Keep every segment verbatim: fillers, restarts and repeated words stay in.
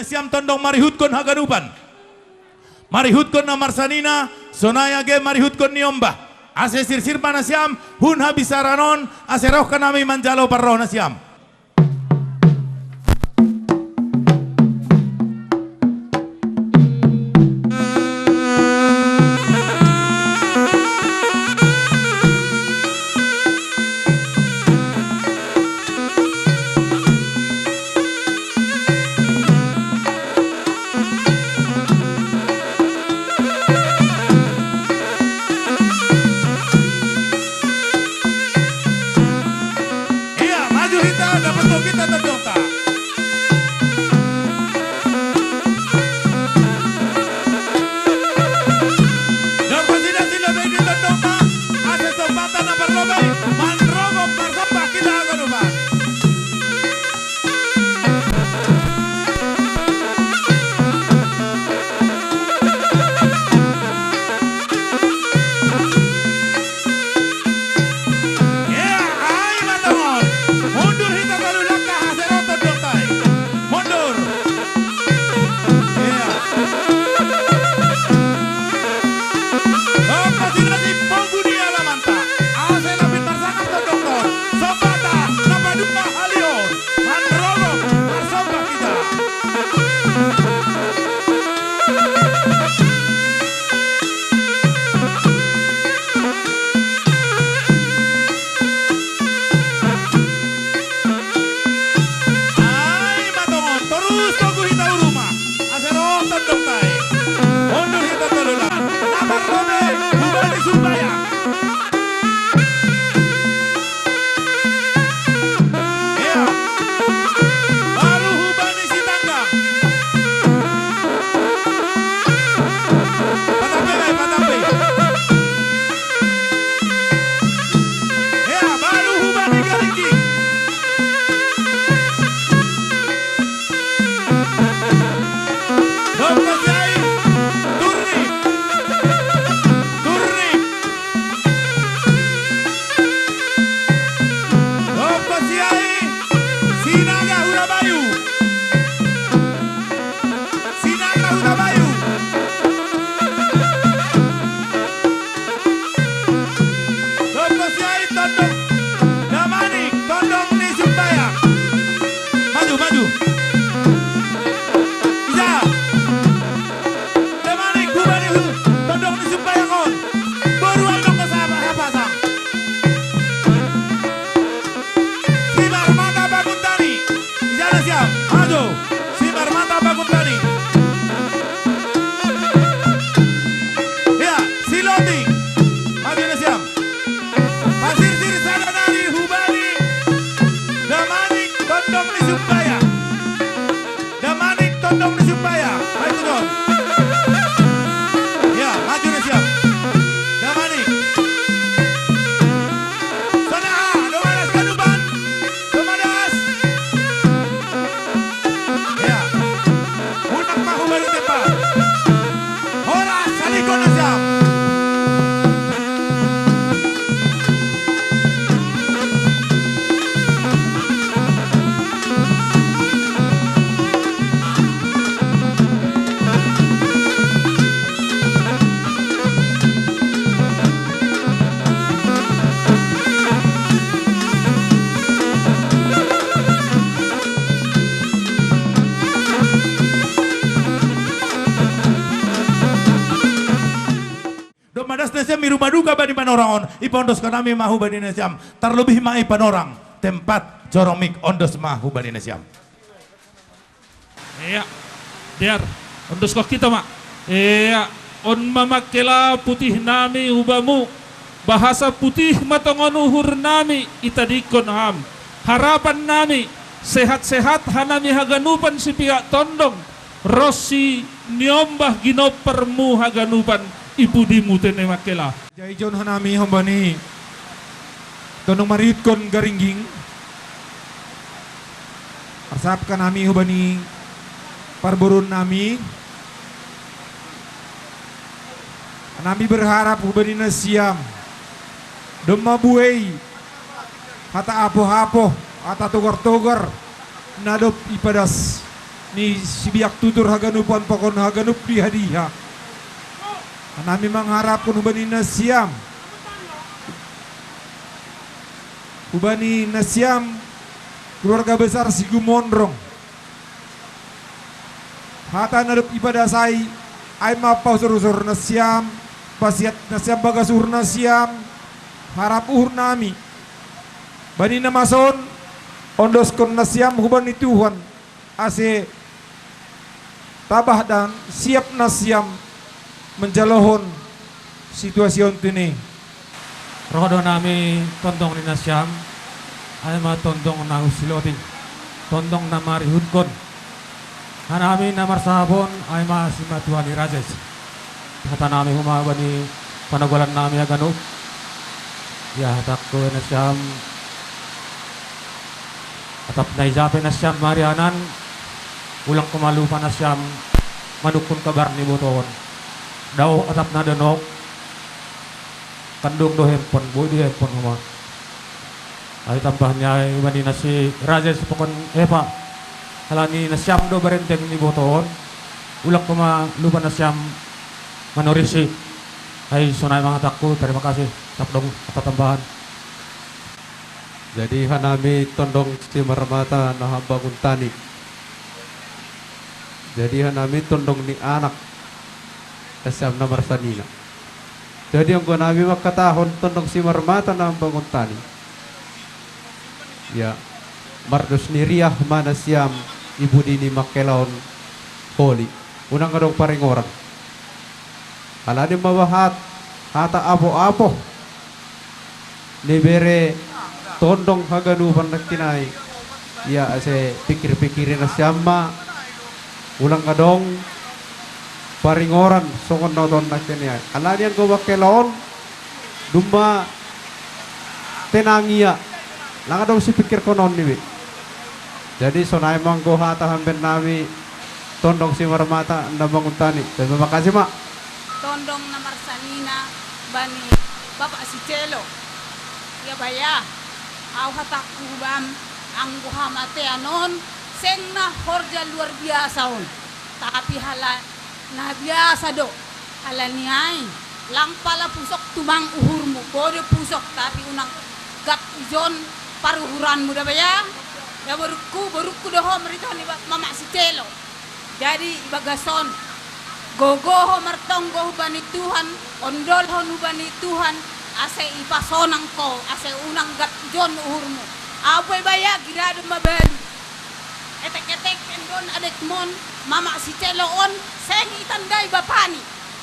nasiam tondong marihutkon haganupan. Marihutkon na marsanina, sonai age marihutkon ni ombah. Ase sirsir ma nasiam, hun habisaran on, ase roh hanami manjalo parroha nasiam. Ia, maju hita, dapot kita tondongta. Dapot hita silobei ni tondongta, ase sombahta na parlobei, manrogop marsombah hita haganupan. Ia, ai ma tongon. Mundur hita tolu langkah, ase ro tondongta i. Mundur. Ia. Dapot hita si pogu ni alamanta. Ase na pinarsangat tondongta on. Sombahta, na paduahalihon. Manrogop, marsombah hita. Ai ma tongon, torus pogu hita uruma. Ase ro tondongta i. Mundur hita tolu langkah. Na parlobei, hubani Sumbayang. Ia. Baru hubani Sitanggang. Patampei, patampei. Ia, baru hubani Garingging. Dapot sian i, Turnip. Turnip. Dapot sian i, Sinaga Huta Bayu. Sinaga Huta Bayu. Dapot sian i tondong Damanik, tondong ni Sumbayang. Maju, maju. Bisa. Damanik, hubani hu-, tondong ni Sumbayang on. Boru ai nongko sa-, sapasang. Simarmata Baguntani. Ija nasiam, maju. Simarmata Baguntani. Ia, Silotik. Maju nasiam. Pasirsir sada nari hubani. Damanik tondong ni Sumbayang. Damanik tondong ni Sumbayang. Ai tutu. Ia, maju nasiam. Damanik. Sonang, domadas ganupan. Domadas. Ia. Mulak ma hubani tempat. Horas, salihkon nasiam. Domadas nasiam i ruma duka bani panorang on, ipaondoskon hami ma hubani nasiam, tarlobih ma i panorang, tempat jorong mik, ondos ma hubani nasiam. Ia, dear, ondoskon hita ma. Ia, on ma mangkela putih nami ubamu, bahasa putih ma tongon uhur nami itadingkon ham. Harapan nami, sehat-sehat hanami haganupan sipihak tondong, ronsi niombah ginomparmu haganupan i pudimu tene mangkela. Jaijon hanami homba ni tondong marihutkon Garingging. Arsap hanami hubani parboruon nami. Nami berharap hubani nasiam. Domma buei hata apoh-apoh, hata togar-togar na dob ipadas. ni sibiak tutur haganupan pakon haganup diha-diha. Hanami mangharapkon hubani nasiam, hubani nasiam keluarga besar Sigumondrong. Hata na dob ipadasai, ai ma pausur-usur nasiam, pasiat nasiam bagas uhur nasiam, harap uhur nami. Bani na masa on, ondoskon nasiam hubani Tuhan, ase tabah dan siap nasiam manjalohon situasi on tene. Roh do nami tondong ni nasiam, ai ma tondong na husiloti, tondong na marihutkon. Hanami na marsahap on, ai ma simatua ni Rajes. Hata nami homa bani panogalan nami haganup. Ia hatangku nasiam, atap na ija pe nasiam marianan, ulang homa lupa nasiam manungkun kabar ni iboto on. Dao atap na donok, kandung do hempon, boi do hempon homa. Ai tambah ni ai bani na si Rajes pakon Epa, halani nasiam do barenteng ni iboto on, ulang homa lupa nasiam manorisi. Ai sonai ma hatangku, terima kasih. Tap dong, apa tambahan? Jadi hanami tondong Simarmata na hambangun tani. Jadi hanami tondong ni anak, nasiam na marsanina. Jadi anggo nami mangkatahon tondong Simarmata na hambangun tani, ia mardos ni riah ma nasiam i pudi ni Mangkela on holi, unang adong paringoran. Halani mabahat hata apoh-apoh ni bere tondong haganupan nangkin ai. Ia ase pikir-pikiri nasiam ma, ulang adong paringoran songon na oto on nangkin ai. Halani anggo Mangkela on, dumma tenang ia, lang adong sipikirkononna be. Jadi sonai ma anggo hata hamben nami tondong Simarmata na hambangun tani. Terima kasih ma. Tondong na marsanina bani Bapak Sicelo. Ia baya, au hatangku hubam, anggo hamatean on seng na horja luar biasa on, tapi hala na biasa do. Halani ai, lang pala pusok tumang uhurmu, boi do pusok, tapi unang gap ijon paruhuranmu da baya. Da borukku, borukku do ho marhitehon iba-, Mamak Sicelo. Jadi ibagas on, gogo ho martonggo hubani Tuhan, ondolhon hubani Tuhan, ase ipasonang ho, ase unang gap ijon uhurmu. Au pe baya gira do mabalu. Etek-etek endon adetmon, Mamak Sicelo on seng itandai bapani.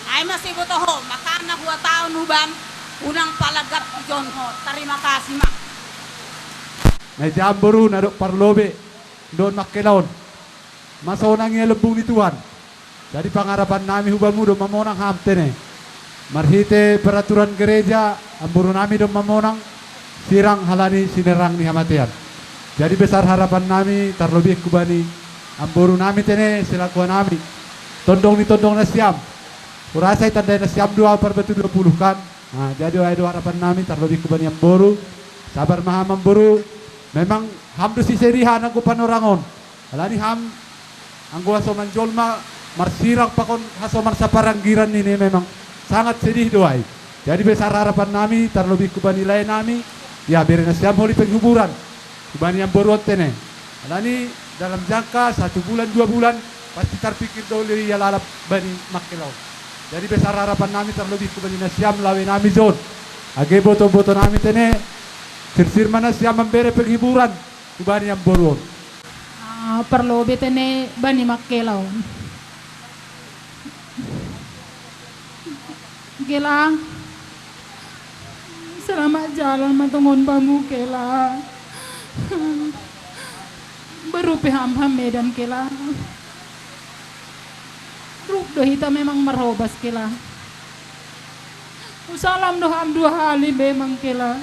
Ai ma sai boto ho, makana huhatahon hubam, unang pala gap ijon ho. Tarima kasih ma. Na ija amboru na dob parlobe, dohot Mangkela on. Masonang ia lembung ni Tuhan. Jadi pangarapan nami hubamu do mamonang ham tene. Marhite peraturan gereja, amboru nami do mamonang sirang halani sinerang ni hamatean. Jadi besar harapan nami tarlobih hubani amboru nami tene selaku anami, tondong ni tondong nasiam. Hurasa itandai nasiam do au parbatu dua puluh kan. Nah, jadi ai do harapan nami tarlobih hubani amboru. Sabar ma ham amboru. Memang ham do sisedihan anggo panorang on. Halani ham anggo hasoman jolma marsirang pakon hasoman saparanggiran nini memang sangat sedih do ai. Jadi besar harapan nami tarlobih hubani lae nami, ia bere nasiam holi penghiburan hubani amboru on tene. Halani dalam jangka satu bulan dua bulan pasti tarpikir do holi ia lalap bani Mangkela on. Jadi besar harapan nami tarlobih hubani nasiam lae nami jo on. Age boto-boto nami tene, sirsir ma nasiam mambere penghiburan hubani amboru on. Ah, parlobe tene bani Mangkela on. Kela, selamat jalan ma tongon bamu Kela. Baru pe ham, ham Medan Kela. Ruk do hita memang marhobas Kela. Husalam do ham dua hali memang Kela.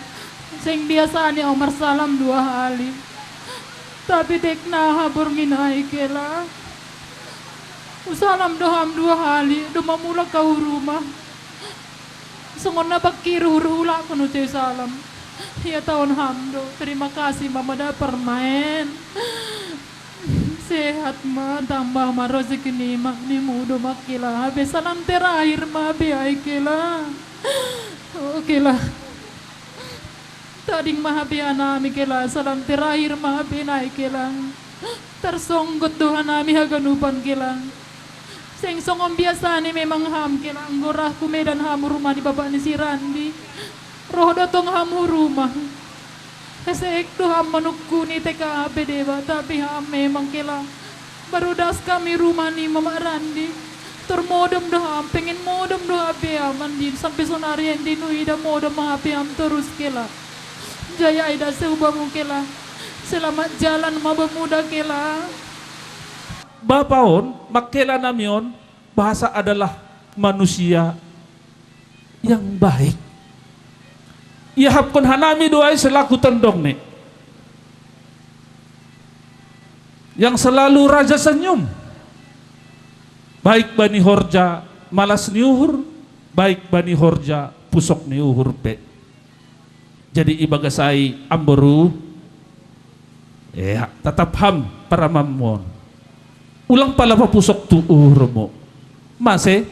Seng biasa ni au marsalam dua hali. Tapi dek na aha borngin ai Kela. Husalam do ham dua hali, domma mulak au hu rumah. Songon na bangki ruhur hulakkon use husalam. Ia taon ham do, terima kasih mama da parmaen. Sehat ma, tambah ma rezeki ni ma, ni mudo ma kela, be salam terakhir ma be ai kela. Oh kela. Tading ma be anami kela, salam terakhir ma be nai kela. Tarsonggot do hanami haganupan kela. Seng songon biasani memang ham kela, anggo ra hu Medan ham rumah ni bapak ni si Randi. Roh do tong ham hu rumah. Hesek do ham manungkuni T K P deba, tapi ham memang kela. Baru das kami rumah ni mamak Randi. Tor modom do ham, pengen modom do hape ham andi, sampe sonari andi nuida modom hape ham torus kela. Jaya ida seubamu kela. Selamat jalan ma bamuda kela. Bapa on, mangkela nami on, bahasa adalah manusia yang baik. Iahapkon hanami do ai selaku tondongni, yang selalu raja senyum, baik bani horja malas ni uhur, baik bani horja pusok ni uhur pe. Jadi ibagas ai amboru, ea, tatap ham paramamon. Ulang pala papusok tu uhurmu. Mase?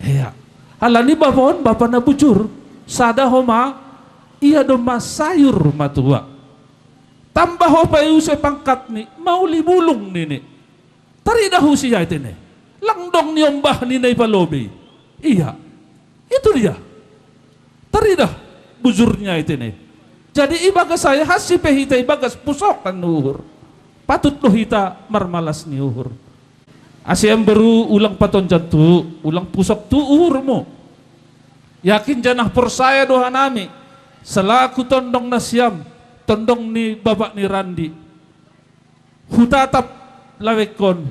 Ea. Alani bapa on bapa na bujur. Sada homa, ia do ma sayur matua. Tambah ho pe use pangkatni, mauli bulung nini. Taridah husi ai tene. Lang dong niombah ni na ipalobei. Ia. Itu dia. Taridah bujurnya ai tene. Jadi ibagas ai hansi pe hita ibagas pusokan uhur. Patut do hita marmalas ni uhur. Ase amboru ulang patonjan tu, ulang pusok tu uhurmu. Yakin janah porsaya do hanami, selaku tondong nasiam, tondong ni bapak ni Randi. Hutatap lawengkon,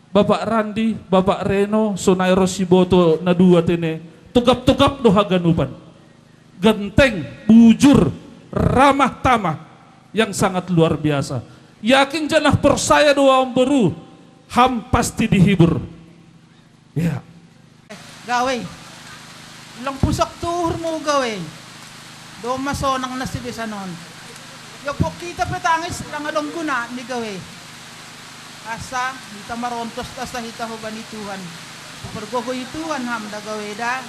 Bapak Randi, Bapak Reno, sonai ro siboto na dua tene, togap-togap do haganupan. Genteng, bujur, ramah tamah, yang sangat luar biasa. Yakin janah porsaya do amboru, ham pasti dihibur. Ia. Gawe. Ulang pusok tu uhurmu gawe. Domma sonang na sibesanon. Iopok hita pe tangis lang adong guna ni gawe. Asa hita marontos asa hita hubani Tuhan. Pargogoi Tuhan ham da gawe da.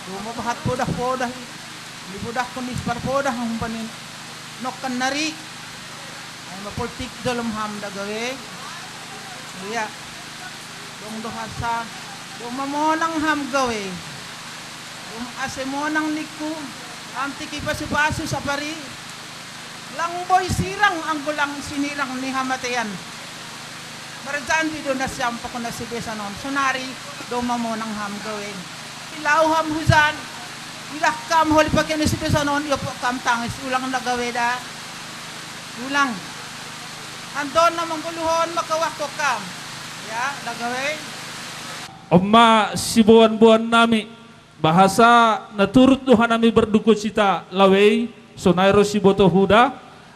Domma bahat podah-podah. Ni podahkon ni parpodah hubani nongkan nari. Ai ma poltik jolom ham da gawe. Ia. Dong do hasa. Dong mamonang ham gawe. Dong ase monang ningku. Antik ipasu-pasu sapari. Lang boi sirang anggo lang sinirang ni hamatean. Marjanji do nasiam pakon na sibesanon. Sonari dong mamonang ham gawe. Ilau ham hujan. Ilah kam holi pakean ni sibesanon. Iopok kam tangis ulang na gawe da. Ulang. Anton na manggoluhon makawahko kam. Ia, da gawe. Omma siboan-boan nami, bahasa na turut do hanami berdukacita lawei, sonai ro sibotohu da,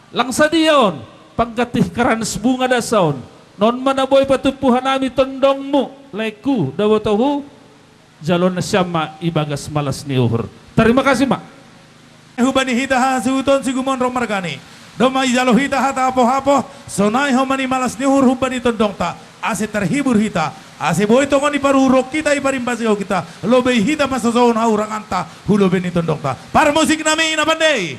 lang sadia on, pangganti karanes bunga dasa on, non ma na boi patumpu hanami tondongmu, laengku, dabotohu, jalo nasiam ma ibagas malas ni uhur. Tarima kasih ma. Hubani hita hasuhuton sigumon ro margani. Domma ijalo hita hata apoh-apoh, sonai homa ni malas ni uhur hubani tondongta, ase terhibur hita, ase boi tongon iparuhurhon hita iparimbasehon hita, lobei hita pasosohon hahuranganta hu lobei ni tondongta. Parmusik nami na pandei.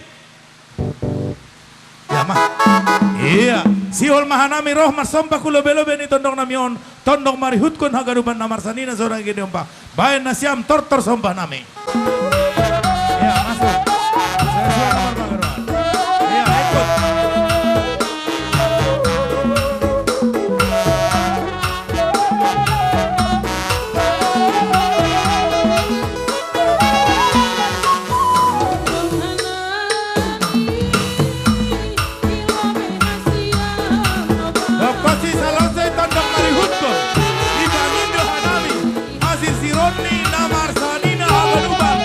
Ia ma. Ia, sihol ma hanami roh marsombah hu lobei-lobei ni tondong nami on, tondong marihutkon haganupan na marsanina sonai gede ompa. Baen nasiam tortor sombah nami. Ia, masuk. Sesuai nomor pageroan. Ia, ikut. Dokkon si salose tondong marihutkon, dipangindo hanami, masisironni na marsanina haganupan.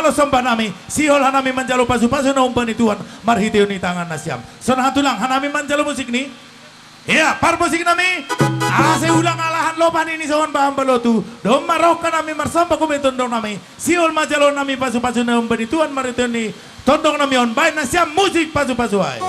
Somba nami, sihol hanami manjalo pasu-pasu na humbani Tuhan, marhitehon ni tangan nasiam. Songon hatulang hanami manjalo musik ni. Ia, parmusik nami. Ase ulang alahan lobah ni songon bahan balotu. Domma roh hanami marsomba hubani tondong nami. Sihol ma jalo nami pasu-pasu na humbani Tuhan marhitehon ni tondong nami on, baen nasiam musik pasu-pasu ai.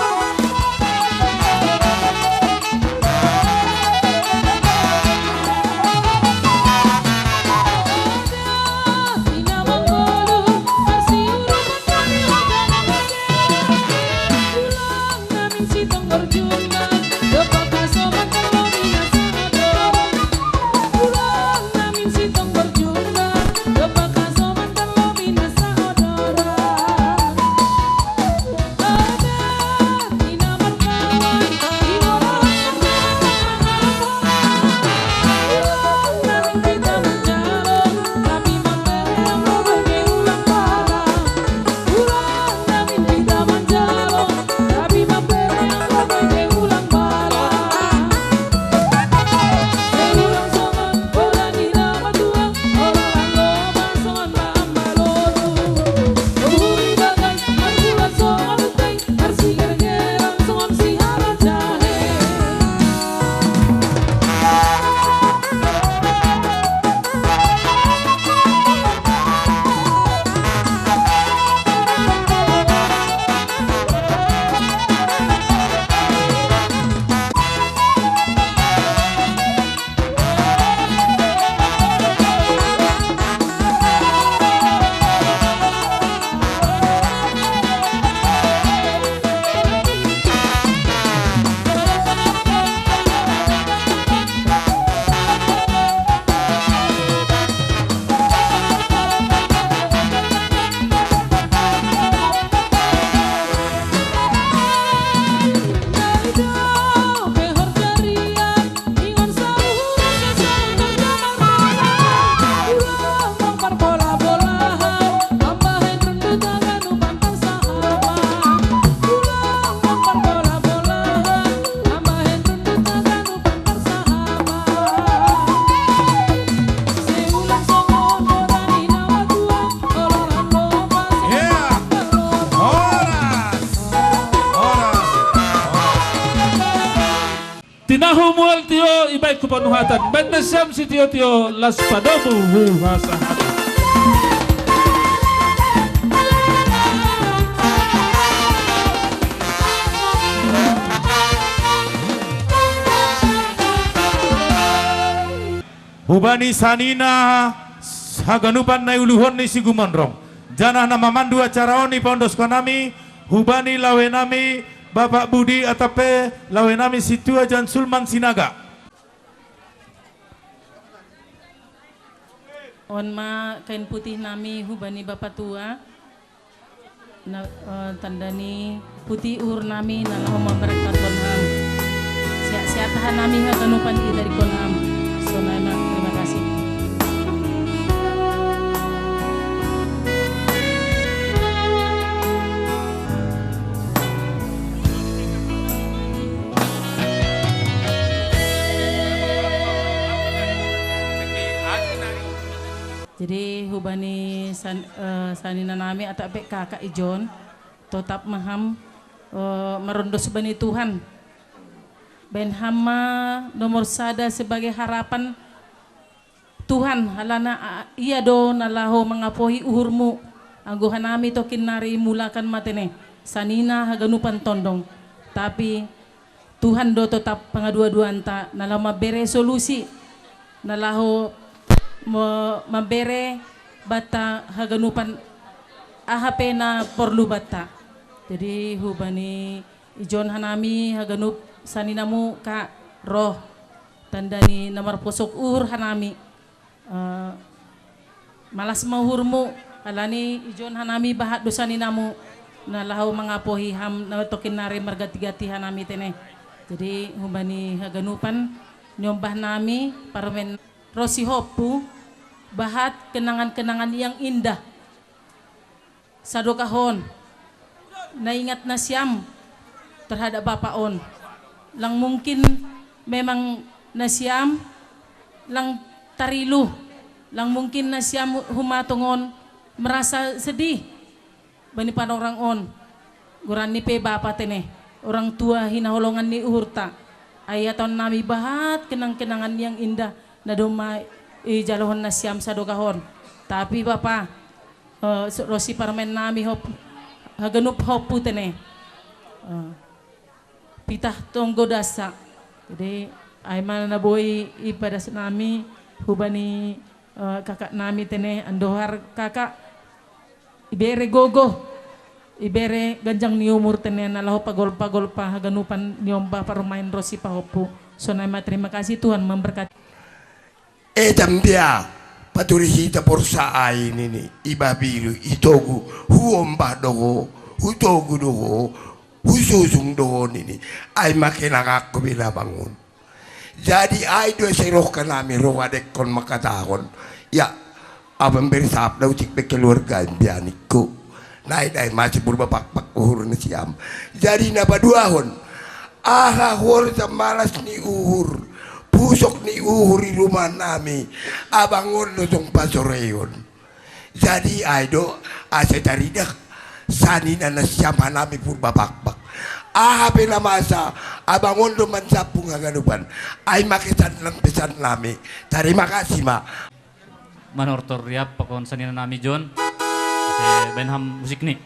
Ia. Horas. Horas. Tinahu mual tio, ibaen panuhatan. Baen nasiam sitio-tio, las padomu huhasahatan. Hubani sanina haganupan na niuluhon ni si Gumondrong, janah na mamandu acara on ipaondoskon nami hubani lawenami Bapak Budi atap pe lawenami Sintua Jan Sulman Sinaga. On ma kain putih nami hubani Bapa Tua, na, eh, tanda ni putih uhur nami na laho mamberkathon ham. Sehat-sehat hanami haganupan i dari kon ham. Sonai ma, terima kasih. Jadi hubani san-, eh, sanina nami atap pe kakak Ijon, totap ma ham, eh, marondos bani Tuhan. Baen ham ma nomor sada sebagai harapan Tuhan, halana, a, Ia do na laho mangapohi uhurmu, anggo hanami tongkin nari mulakan ma tene, sanina haganupan tondong. Tapi Tuhan do totap pangadua-duanta, na laho mambere solusi, na laho me-, mambere banta haganupan aha pe na porlu banta. Jadi hubani Ijon hanami haganup saninamu ka roh, tanda ni na marposok uhur hanami. Eh, malas ma uhurmu, alani Ijon hanami bahat do saninamu, na laho mangapohi ham na tongkin nari marganti-ganti hanami tene. Jadi hubani haganupan niombah nami parumaen ro sihompu, bahat kenangan-kenangan yang indah sadokah on, na ingat nasiam terhadap bapa on. Lang mungkin memang nasiam lang tarilu, lang mungkin nasiam humatong on merasa sedih bani panorang on. Goran ni pe bapa tene, orang tua hinaholongan ni uhurta. Ai ataon nami bahat kenang-kenangan yang indah na domma ijalohon nasiam sadokah on. Tapi bapa, eh, ro siparumaen nami hop, haganup hopu tene. Eh, pitah tonggo dasa. Jadi ai ma na boi ipadas nami hubani, eh, kakak nami tene, andohar kakak, ibere gogo, ibere ganjang ni umur tene na laho pagol-pagol pahaganupan ni omba parumaen ro sipahompu. Sonai ma, terima kasih, Tuhan memberkati. Etam dia, paturi hita porsa ai nini, ibabiru, itogu, huomba doho, hutogu doho, hususung doho nini, ai make nangakku bina bangun. Jadi ai do serohka nami roha dekkon mangkatahon, ya, apa memberi sahap dautik pe keluarga bianikku. Naidai masih purba pakpak uhur nasiam. Jadi na paduahon, aha horja malas ni uhur, pusok ni uhur i rumah nami, abang on do tong pasoreon. Jadi ai do asa taridah sanina nasiam hanami purba pakpak. Aha pe na masa, abang on do mansampung haganupan. Ai make sanlan pesan nami. Tarima kasih ma. Manortor riap pakon sanina nami John. Ase baen ham musik ni.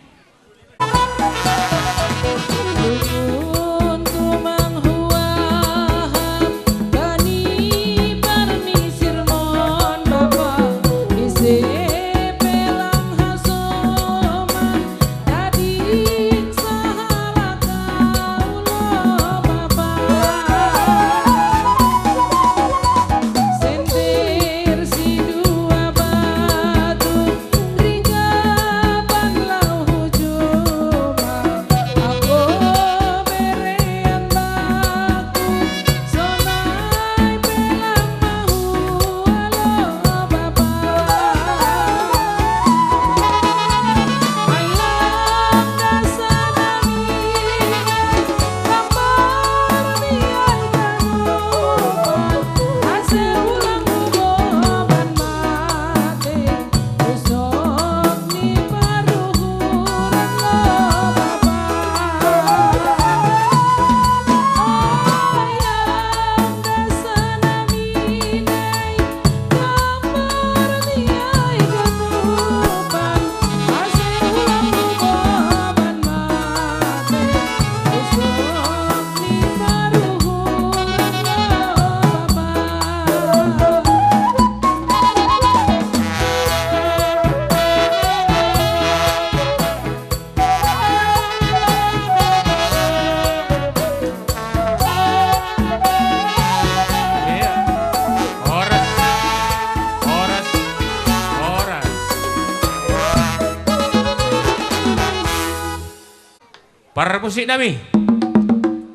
Parmusik nami.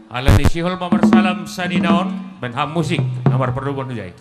Alani sihol ma marsalam sanina on, baen ham musik na marpardongan ujai.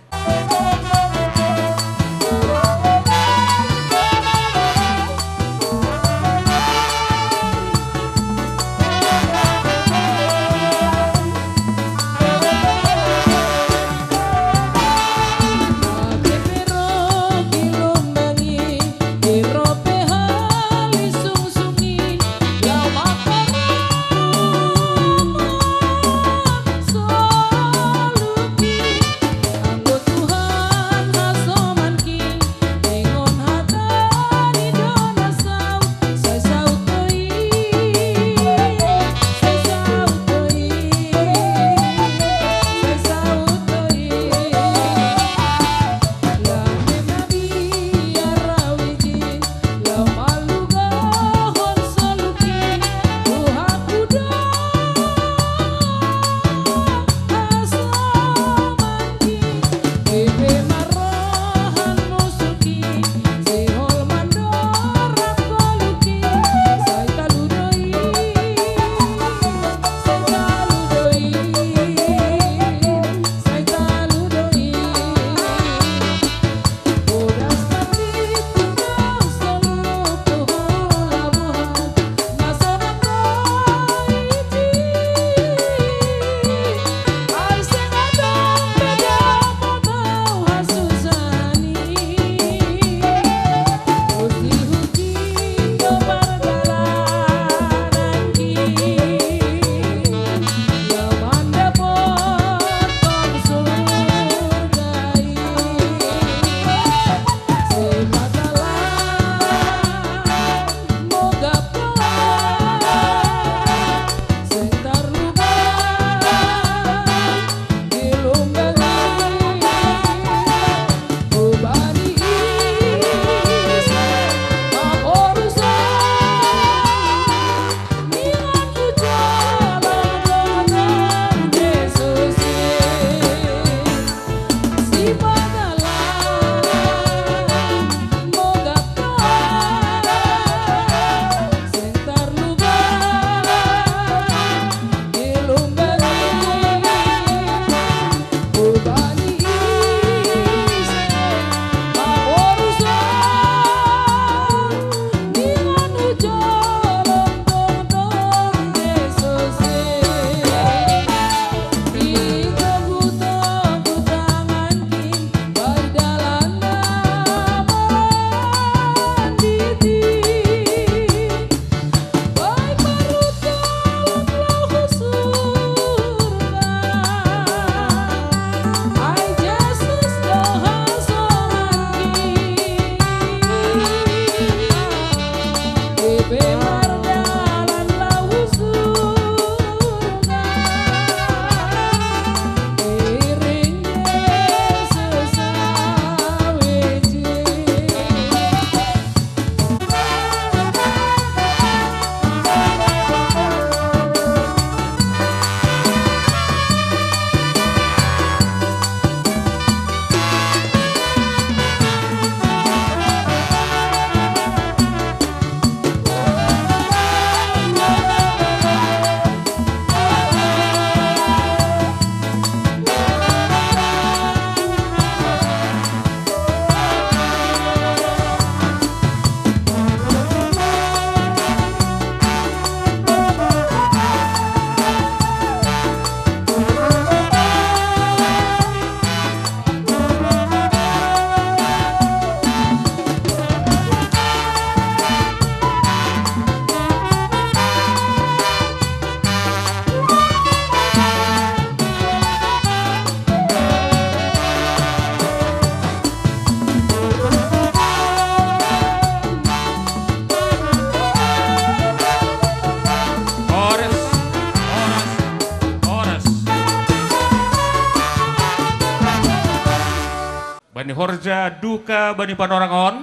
Duka bani panorang on,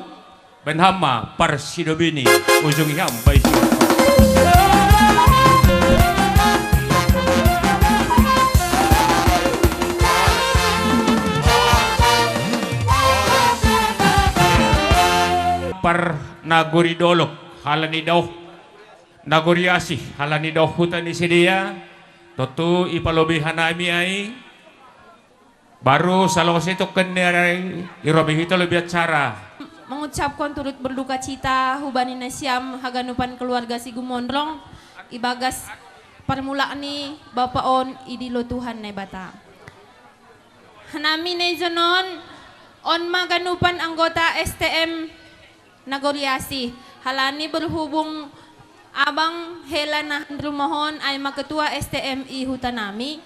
baen ham ma parsidobini, ujung iham baisi. Par nagori dolok halani daoh, nagori asi halani daoh huta ni sidea, tontu ipalobei hanami ai. Baru salose tongkin ni ari i robi hita lobi acara. Mengucapkan turut berduka cita hubani nasiam haganupan keluarga si gumondrong ibagas parmulaan ni bapa on idilo Tuhan Naibata. Hanami na ijon on, on ma ganupan anggota S T M Nagori Asih. Halani berhubung abang hela nahan rumah on ai ma ketua S T M i huta nami.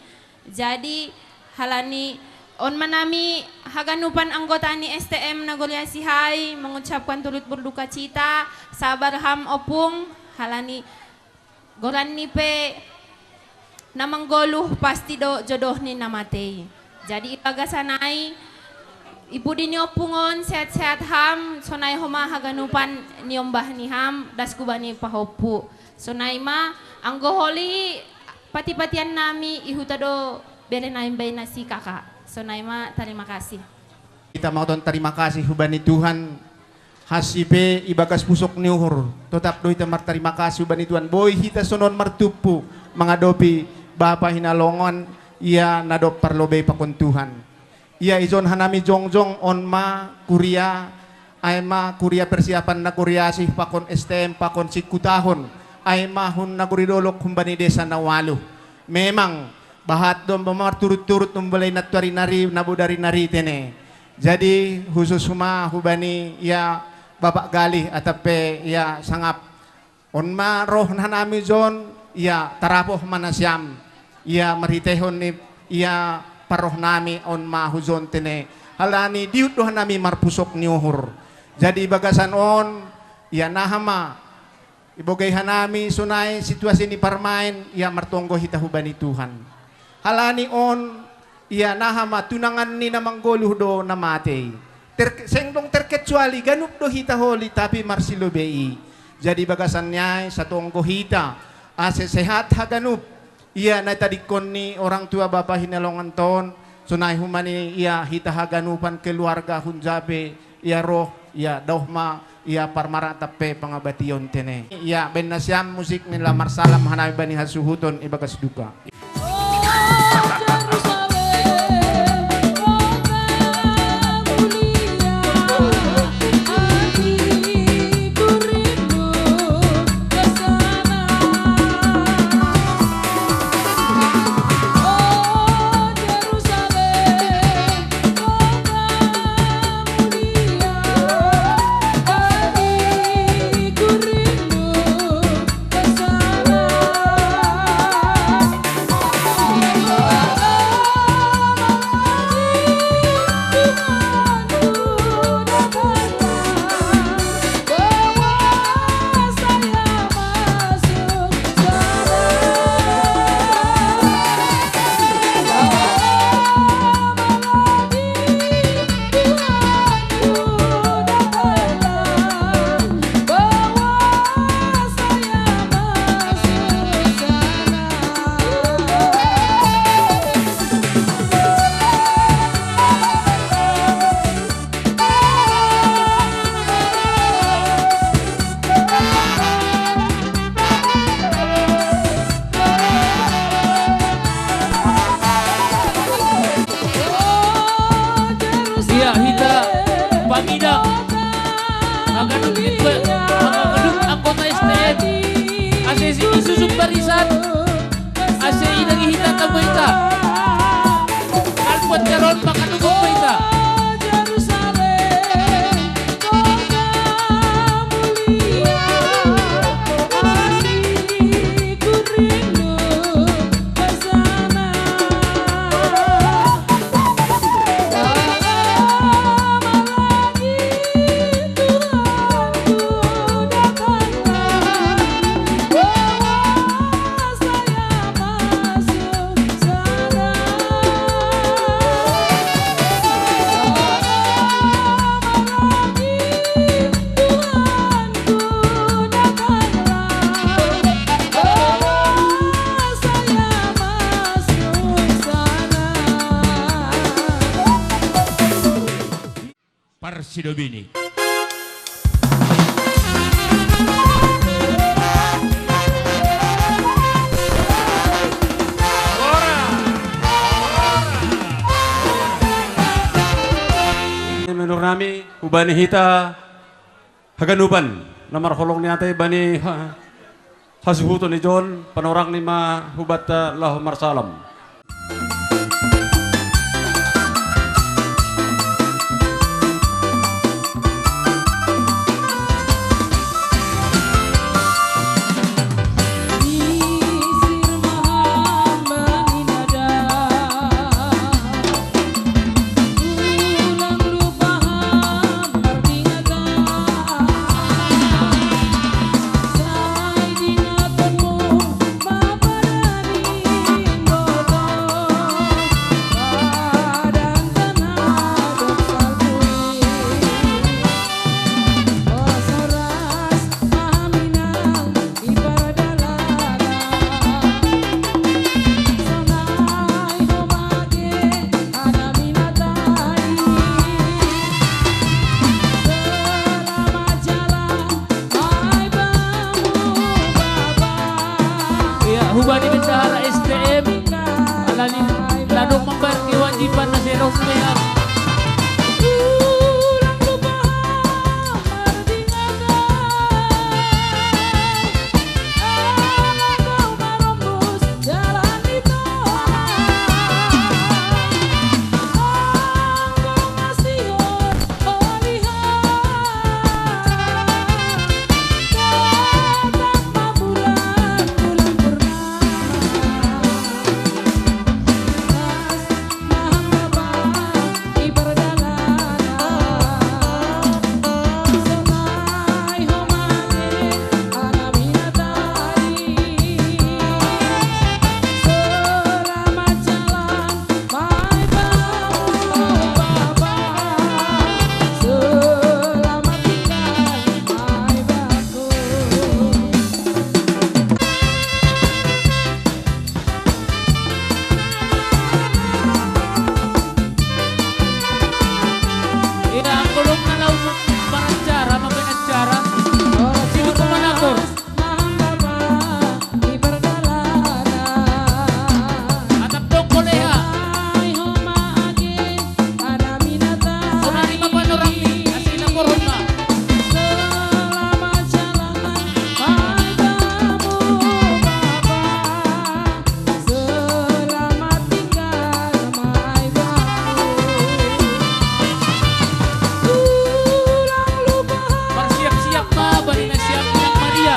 Jadi halani on ma nami haganupan anggota ni S T M Nagori Asih ai mengucapkan turut berduka cita, sabar ham ompung, halani goran ni pe na manggoluh pasti do jodoh ni na matei. Jadi ibagasan ai, i pudi ni ompung on sehat-sehat ham, sonai homa haganupan niombah ni ham das hubani pahompu. Sonai ma anggo holi pati-patian nami i huta do bere nami baen na si kakak. Sonai ma, tarima kasih. Hita ma ucapon tarima kasih hubani Tuhan. Hansi pe ibagas pusok ni uhur, totap do hita martarima kasih hubani Tuhan, boi hita sonon martumpu mangadopi Bapa Hinalongan, ia na dob parlobei pakon Tuhan. Ia ijon hanami jongjong on ma kuria, ai ma kuria persiapan Nagori Asih pakon S T M pakon singkutahon, ai ma hun nagori dolok humbani desa na ualuh. Memang bahat do marturut-turut umbalai nantuari nari na bodari nari tene. Jadi husus homa hubani ia Bapak Galih atap pe ia sangap. On ma roh hanami jon, ia tarapoh ma nasiam. Ia marhiteihon ni ia parroh nami on ma hujon tene. Halani diut do hanami marpusok ni uhur. Jadi bagasan on, ia naha ma ibogei hanami sonai situasi ni parmaen, ia martonggo hita hubani Tuhan. Halani on, ia naha ma tunangan ni na manggoluh do na matei. Ter-, seng dong terkecuali, ganup do hita holi tapi marsilobei i. Jadi bagasan ni ai satonggo hita, ase sehat haganup. Ia na itadingkon ni orang tua Bapa Hinalongan ton, sonai hubani ia hita haganupan keluarga hunja pe, ia roh, ia daoh ma, ia parmarata pe pangabation tene. Ia baen nasiam musik ni la marsalam hanami bani hasuhuton ibagas duka. Ia hita pangidang haganup, haganup anggota S T M, ase si isusuk barisan, ase idari hita tabo hita. Alpuat jaron makanugung hita. Bini. Menurut nami, hubani hita haganupan na marholong ni atei bani ha-, hasuhuton ni John, panorang ni ma hubanta laho marsalam. Iya, hubani bendahara S T M, alani ladok mambayar kewajiban na sedos meang. Ina anggo dong na laho maracara, mambaen acara, sidung ma manakor. Atap dong koleha. Sonari ma panorangni, asi na koronna. Marsiap-siap ma bani na siap Inang Maria.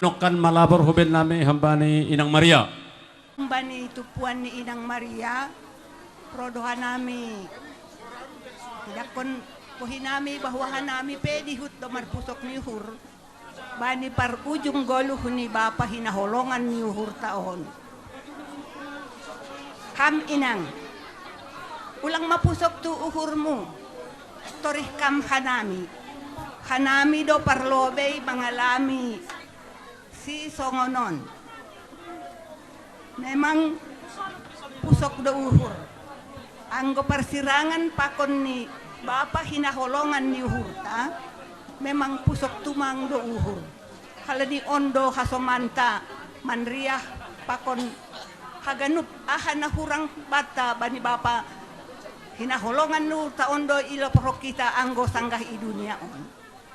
Nongkan malapor huben nami hambani Inang Maria. Hambani tumpuan ni Inang Maria, ro do hanami. Idakkon bohi nami bahwa hanami pe dihut do marpusok ni uhur. Bani parujung goluh ni bapa hinaholongan ni uhurta on. Ham inang, ulang ma pusok tu uhurmu, torih kam hanami. Hanami do parlobei mangalami sisongon on. Memang pusok do uhur. Anggo parsirangan pakon ni bapa hinaholongan ni uhurta, memang pusok tumang do uhur. Halani on do hasomanta manriah pakon haganup aha na hurang banta bani bapa Hinaholongan ni uhurta on do iloporhon hita anggo sanggah i dunia on.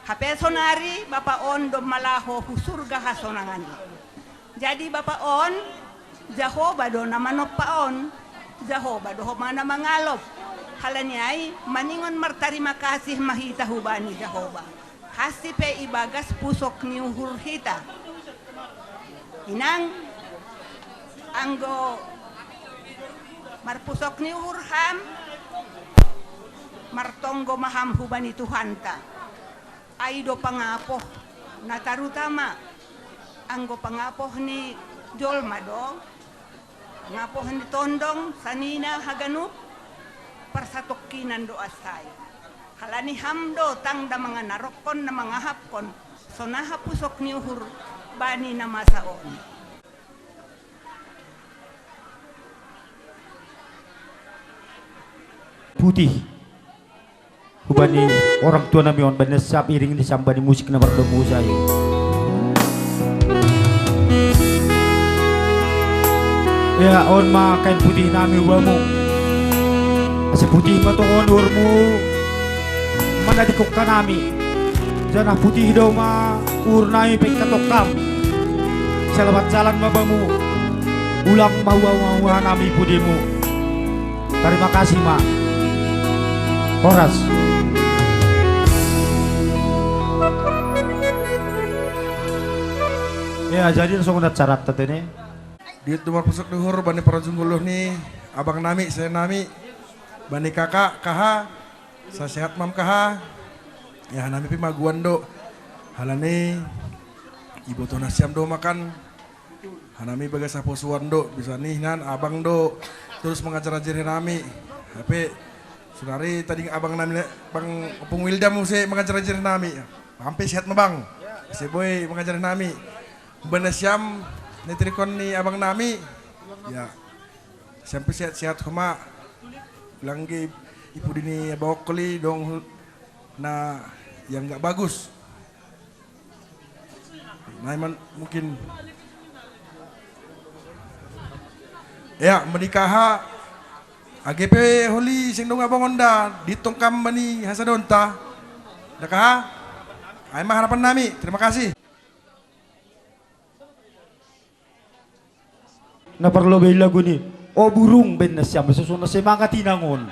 Hape sonari bapa on do malaho hu surga hasonangan i. Jadi bapa on, Jahowa do na manompa on. Jahowa do homa na mangalop. Halani ai maningon martarima kasih ma hita hubani Jahowa. Hansi pe ibagas pusok ni uhur hita. Inang, anggo marpusok ni uhur ham, martonggo ma ham hubani Tuhanta. Ai do pangapoh, na tarutama anggo pangapoh ni jolma do, pangapoh ni tondong, sanina haganup, parsatongkinan do ansai. Halani ham do tangda manganarokkon na mangahapkon, sonaha pusok ni uhur bani na masa on. Putih. Hubani orang tua nami on, bani nasiam iring ni sambani musik na mardomu sai. Ya, on ma kain putih nami hubamu. Asa putih ma tong on uhurmu. Manadingkon hanami. Janah putih do ma uhur nami pe ingkon tongkam. Salamat jalan ma bamu. Ulang ma hubamu hanami pudimu. Tarima kasih ma. Horas. Ya, jadi songon acaranta tene. Diut do marpusok ni uhur bani parjolo ni abang nami, saya nami, bani kakak, kaha, sasehat mam kaha. Ya, hanami pe maguan do. Halani iboto nasiam do makan. Hanami bagas haposuan do, bisa ni hinan abang do terus mangajar-ajari hanami. Hape sonari tading abang nami, bang Pung Wilda muse mangajar-ajari hanami. Hape sehat ma bang, ise boi mangajar hanami. Bani nasiam nitirikon ni abang nami. Ya. Sampe sehat-sehat homa. Langgi ipudi ni abang Okkoli dong na yang nggak bagus. Nah, iman mungkin. Ya, menikah. Age pe holi seng dong abang onda, ditongkam bani hasadonta. Dakaha? Ai ma harapan nami. Terima kasih. Na parlobei lagu ni O Burung, bani nasiam, songon na semangat inang on.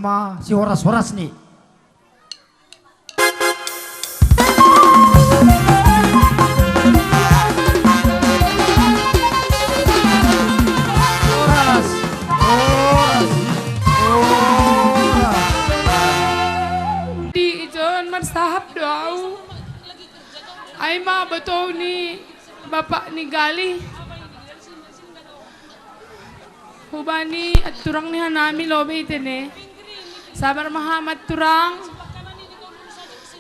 ma sihoras-horasni. Horas, horas, horas. Di ijon marsahap do au. Ai ma botou ni bapak ni Galih. Hubani aturang ni hanami lobe i tene. Sabar ma hami aturang.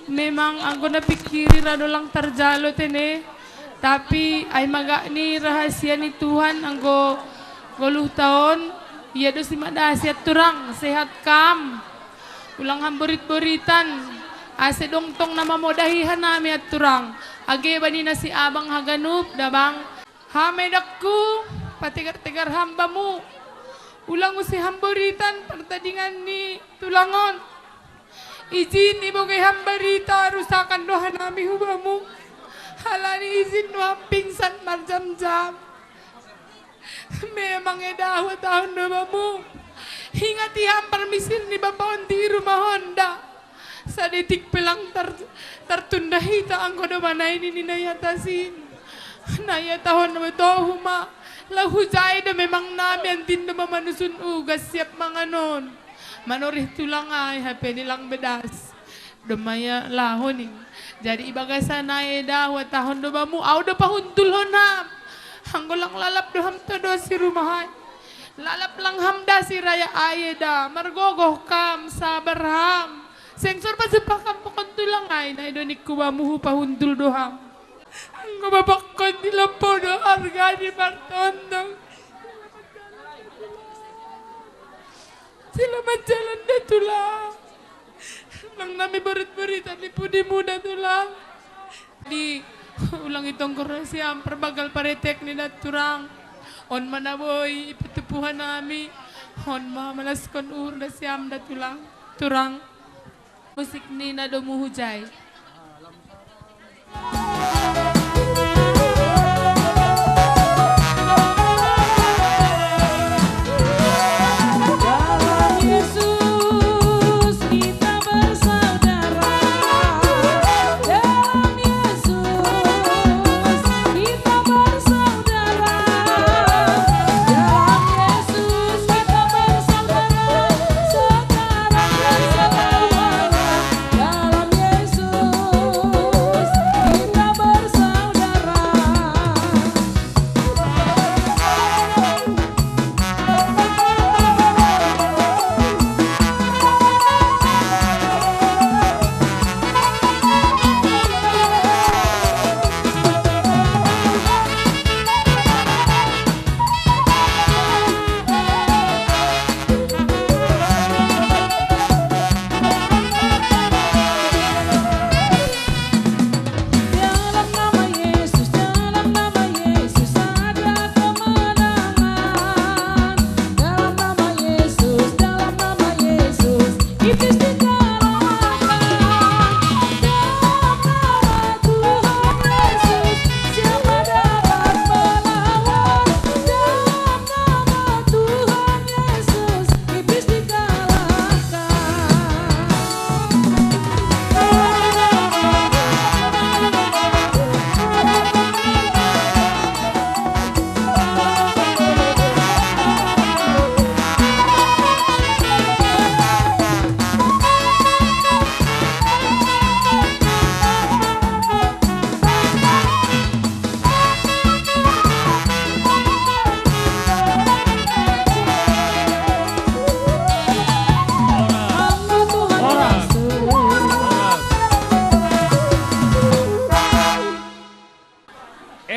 Memang anggo na pikiri ra do lang tarjalo tene. Tapi ai ma gak ni rahasia ni Tuhan anggo goluhta on. Ia do simadasi aturang, sehat kam. Ulang ham borit-boritan. Ase dong tong na mamodahi hanami aturang. Age bani na si abang haganup da bang. Hami edangku, pategar-tegar ham bamu. Ulang use ham boritan partadingan ni tulang on. Ijin iboge ham barita rusakan do hanami hu bamu. Halani ijin do ham pingsan marjam-jam. Memang eda huhatahon do bamu. Ingat i ham parmisir ni bapa on di rumah on da. Sadetik pe lang tar-, tartunda hita anggo domma na i nini na i atas in. Na i atahon ma botou ma. Laho hujai do memang nami antin do ma manusun ugas siap mangan on. Manorih tulang ai hape ni lang bedas. Domma ia laho ning. Jadi i bagasan ai eda huhatahon do bamu, au do pahuntulhon ham. Anggo lang lalap do ham todo si rumah ai. Lalap lang ham da si raya ai eda, margogoh kam, sabar ham. Seng sor pasupakan pokon tulang ai, na i do ningku bamu hupahuntul do ham. Anggo bapakkon dilompo do arga ni partondong. Selamat jalan da tulang. Lang nami borit-boritan ni pudimu da tulang. Di ulang itongkor siam parbagal paretek ni da turang. On ma na boi ipatupu hanami. On ma malaskon uhur da siam da tulang. Turang. Musik ni na domu hujai.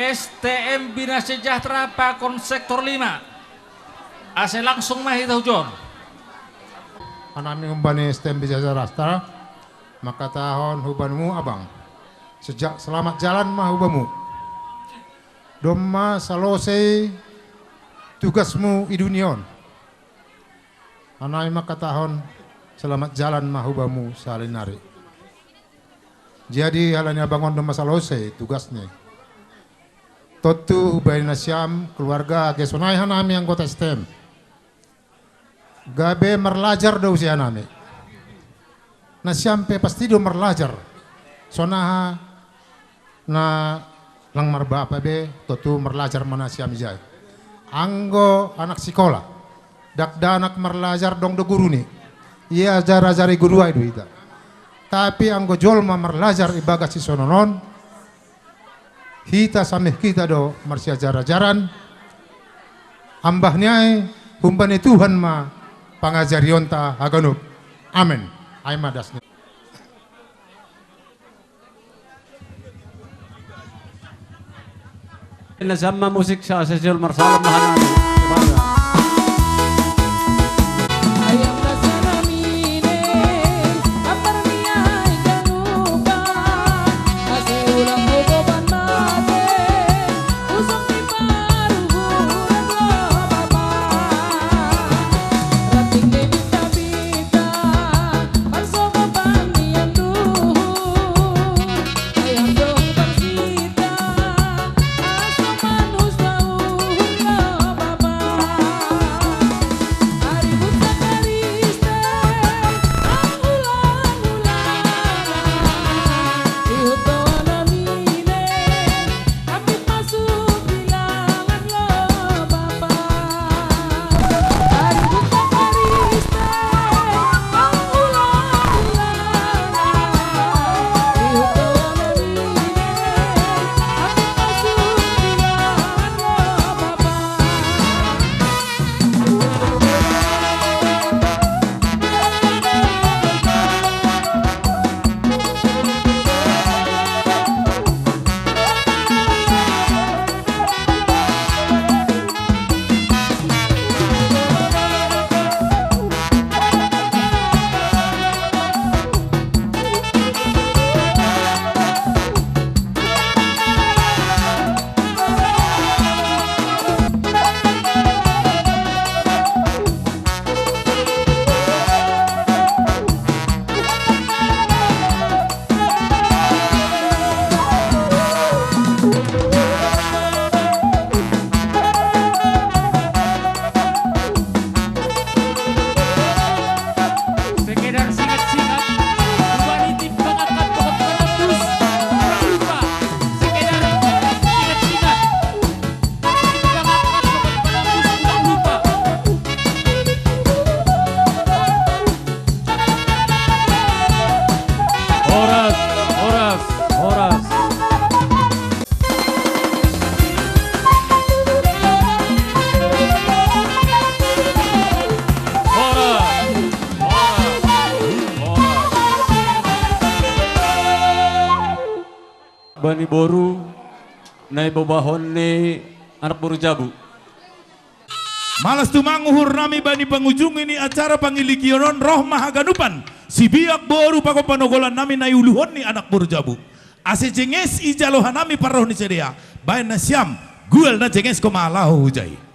S T M Bina Sejahtera pakon sektor lima. Ase langsung ma hita hujon. Hanami umbani S T M Bina Sejahtera mangkatahon hubamu abang. Sejak selamat jalan ma hubamu. Domma salosei tugasmu i dunia on. Hanami mangkatahon selamat jalan ma hubamu sahali nari. Jadi halani abang on domma salosei tugasni. Tontu hubaen nasiam keluarga age sonai hanami anggota S T M. Gabe merlajar do usia nami. Na siam pe pasti do merlajar. Sonaha na lang marbapa be, totu merlajar ma na siam ijai. Anggo anak sikola, dakdanak merlajar dong do guru ni. Ia ajar-ajari guru ai do hita. Tapi anggo jolma merlajar ibagas sisonon on, hita sameh hita do marsiajar-ajaran, ambah ni ai humbani Tuhan ma pangajarionta haganup. Amen. Ai ma das ni. Na siam ma musik sa sejol marsalam bahanan. Sekedar singat-singat, dua nitip pangakat tokot panambus, jangan lupa. Sekedar singat-singat, nitip pangakat tokot panambus, jangan lupa. Horas, horas, horas. Horas, horas, horas. Bani boru na ibobahon ni anak boru jabu. Malas tumang uhur nami bani pangujungi ni acara pangilikion on, roh ma haganupan sibiak boru pakon panogolan nami na iuluhon ni anak boru jabu. Ase jenges ijalo hanami parroh ni sidea, baen nasiam gual na jenges, koma laho hujai.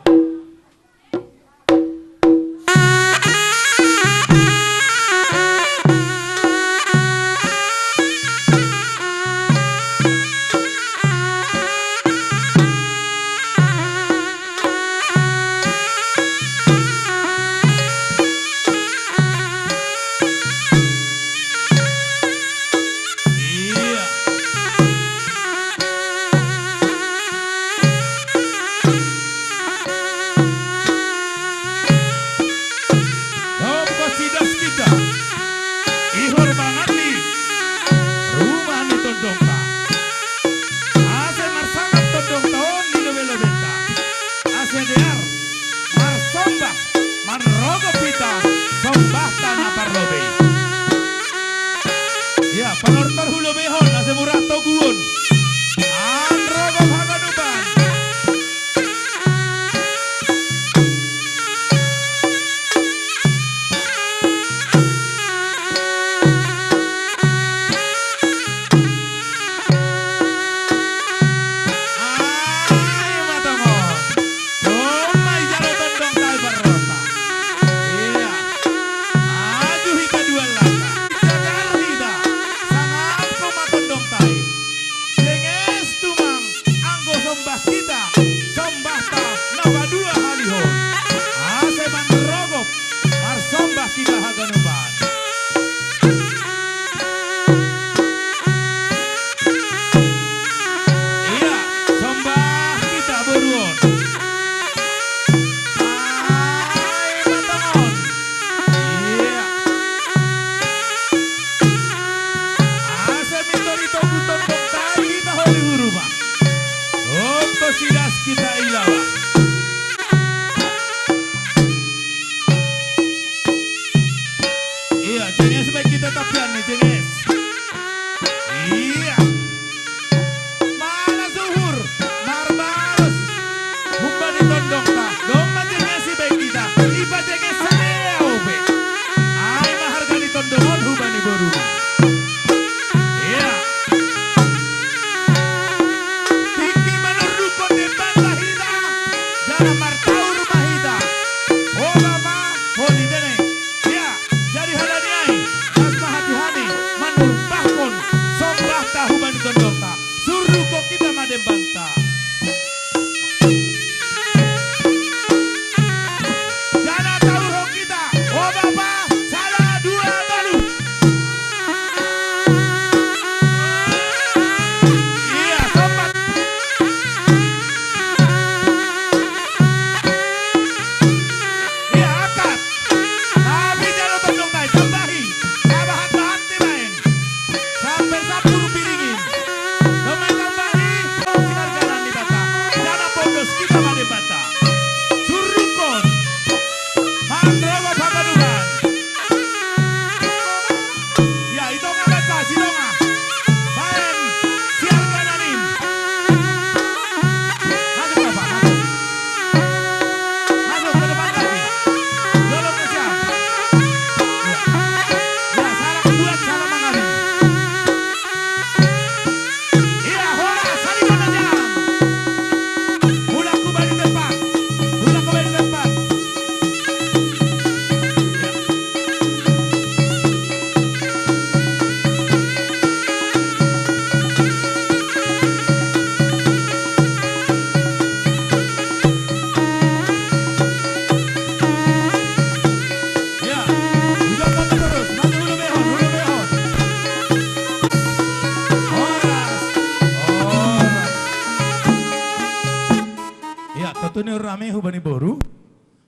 Ni rame hubani boru,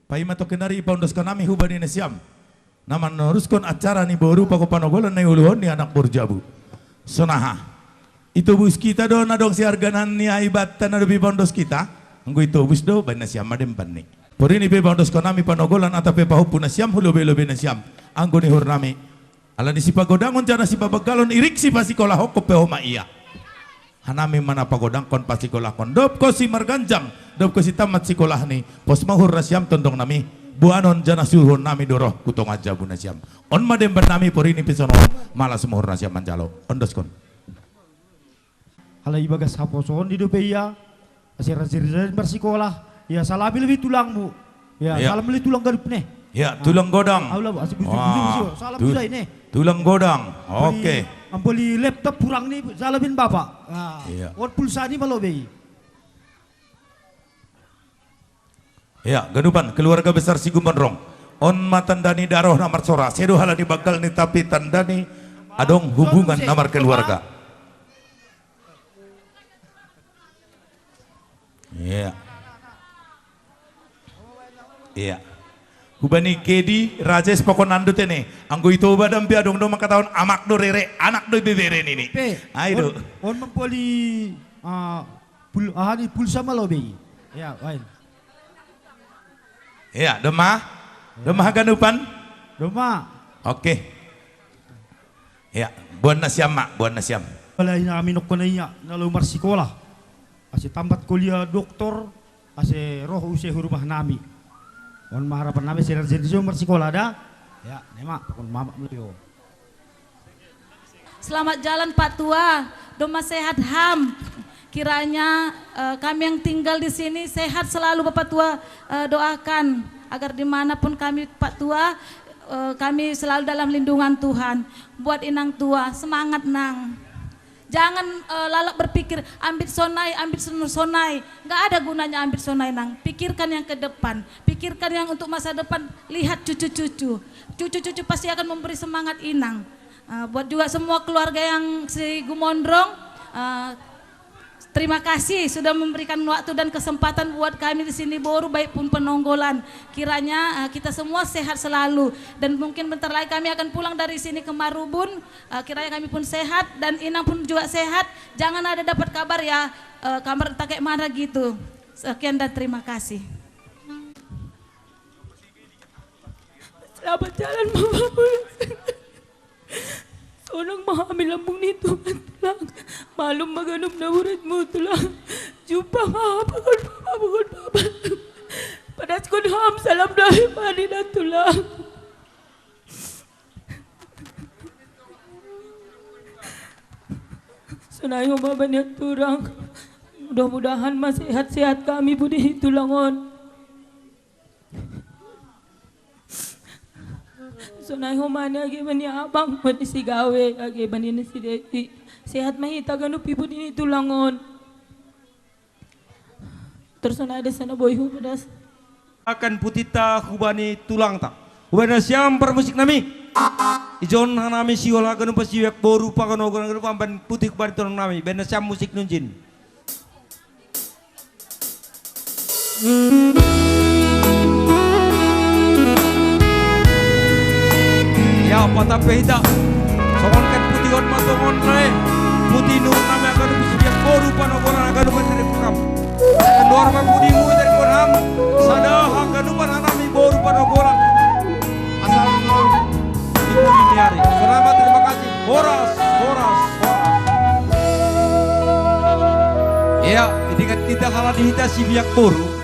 paima tokenari ipaondoskon nami hubani nasiam. Na manoruskon acara ni boru pakon panogolan na iuluhon ni anak boru jabu. Sonaha. Itobus kita do na adong siharganan ni Aibata na dope ipaondos kita. Anggo itobus do, baen nasiam ma demban ni. Porini pe ipaondoskon nami panogolan atap pe pahompu nasiam, hulobei-lobei nasiam. Anggo ni uhur nami. Ala ni sipagodangon jana sipabanggalon irik sipasikolahon pe homa ia. Hanami ma na pagodangkon pasikolahon. Dob ho si marganjang, dob ho si tamat sikolahni, pos ma uhur nasiam tondong nami, boanon jana suruhon nami do roh, tu tonga jabu nasiam. On ma demban nami porini pe sonon, malas ma uhur nasiam manjalo. Ondoskon. Ala ibagas haposoon ni dope ia, ase rajin-rajin marsikola, ia salami lobi tulangmu. Ya, salam lobi tulang ganup ne. Ya, tulang godang. Aula, ase busu, busu, busu. Salam tu-, budai ne. Tulang godang. Oke. Ampoli laptop hurang ni, salamin bapak. Ah, iya. On pulsa ni ma lobi. Ya, ganupan keluarga besar Sigumondrong. On ma tanda ni daroh na marsora. Sedo halani banggal ni tapi tanda ni adong hubungan na markeluarga. Iya. Iya. Hubani Kedi, Rajes pakon Nando tene. Anggo i Toba dampe adong do mangkatahon amak do rere, anak do ibebere nini. Pe, ai do. On, on mempoli, ah, pul-, aha ni pulsa ma lobi. Ya, wain. Iya, doma. Doma haganupan. Doma. Oke. Ya, boan nasiam ma, boan nasiam. Pala ina ami nongkon ia, na laho marsikola. Ase tambat kuliah doktor, ase roh use hu rumah nami. On ma harapan nami ase rajin-rajin marsikola da. Ya, nema, pakon mamak melo. Selamat jalan Pak Tua, doma sehat ham. Kiranya, eh, kami yang tinggal di sini sehat selalu Bapak Tua, eh, doakan agar dimanapun kami Pak Tua, eh, kami selalu dalam lindungan Tuhan. Buat Inang Tua, semangat Nang. Jangan, eh, lalap berpikir, "Ambit sonai, ambit son-, sonai." Nggak ada gunanya ambit sonai, Nang. Pikirkan yang ke depan. Pikirkan yang untuk masa depan. Lihat cucu-cucu. Cucu-cucu pasti akan memberi semangat Inang. Eh, buat juga semua keluarga yang Sigumondrong, eh, terima kasih sudah memberikan waktu dan kesempatan buat kami di sini boru, baik pun penonggolan. Kiranya, eh, kita semua sehat selalu. Dan mungkin bentar lagi kami akan pulang dari sini ke Marubun. Eh, kiranya kami pun sehat dan Inang pun juga sehat. Jangan ada dapat kabar ya, eh, kabar entah kayak mana gitu. Sekian dan terima kasih. Selamat jalan, Mama. Sonang ma hami lambung ni Tuhan, Tulang. Malum ma ganup na buretmu, Tulang. Jumpa ma, pakon Mama, pakon Papa. Padaskon ham salam dohot panina, Tulang. Sonai ho ma bani Tulang. Mudah-mudahan ma sehat-sehat hami pudi Tulang on. Sonai ho ma ni age bani abang, bani si Gawe, age bani ni si Deti. Sehat ma hita ganup i pudi ni Tulang on. Tor sonai do sonai boi hu pedas. Akan putinta hubani tulangta. Hubani nasiam parmusik nami. Ijon hanami sihola ganup sibiak boru pakon ogolan ganup amban puti hubani tulang nami. Baen nasiam musik nunjin. Ya, patap pe hita. Songon ket puti on ma tongon re. Puti ni uhur nami angka dope sibiak boru panogolan angka dope sari pukam. Luar ma pudimu dari konham. Sada hangganupan hanami boru panogolan. Asal nol di pudi ni ari. Selamat, terima kasih. Horas, horas, horas. Ya, idingat hita halani hita sibiak boru.